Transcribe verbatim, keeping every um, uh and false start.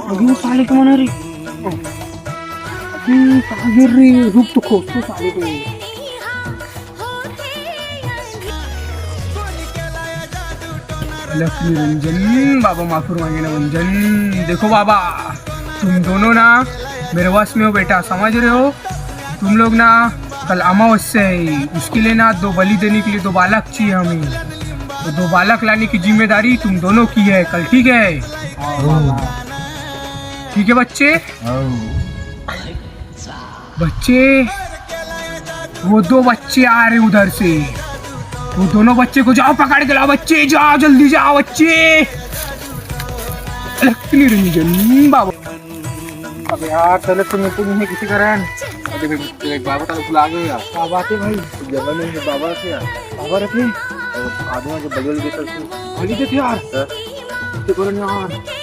अभी वो साले को मना रे। अभी कहाँ गिर रही है? रुक तो, खोज तो साले को। लक्ष्मी रंजन, बाबा माफुर मांगे ना रंजन। देखो बाबा, तुम दोनों ना मेरे वश में हो बेटा, समझ रहे हो? तुम लोग ना, कल अमावस्या है, उसके लिए ना दो बलि देने के लिए दो बालक चाहिए हमें। तो दो बालक लाने की जिम्मेदारी तुम दोनों की है कल, ठीक है? ठीक है बच्चे? बच्चे, वो दो बच्चे आ रहे उधर से, वो दोनों बच्चे को जाओ पकड़ के लाओ बच्चे, जाओ जल्दी जाओ बच्चे। लक्ष्मी रंजन बाबा। अबे यार, चले तो मिलते नहीं है किसी कारण। अबे देख, देख, बाबा ताला बुला गए यार। क्या बात है भाई? जंगल में बाबा रखे यार। बाबा रखे? आदमी के बगल के तरफ से। बलि देते यार। हाँ। तो करो ना यार।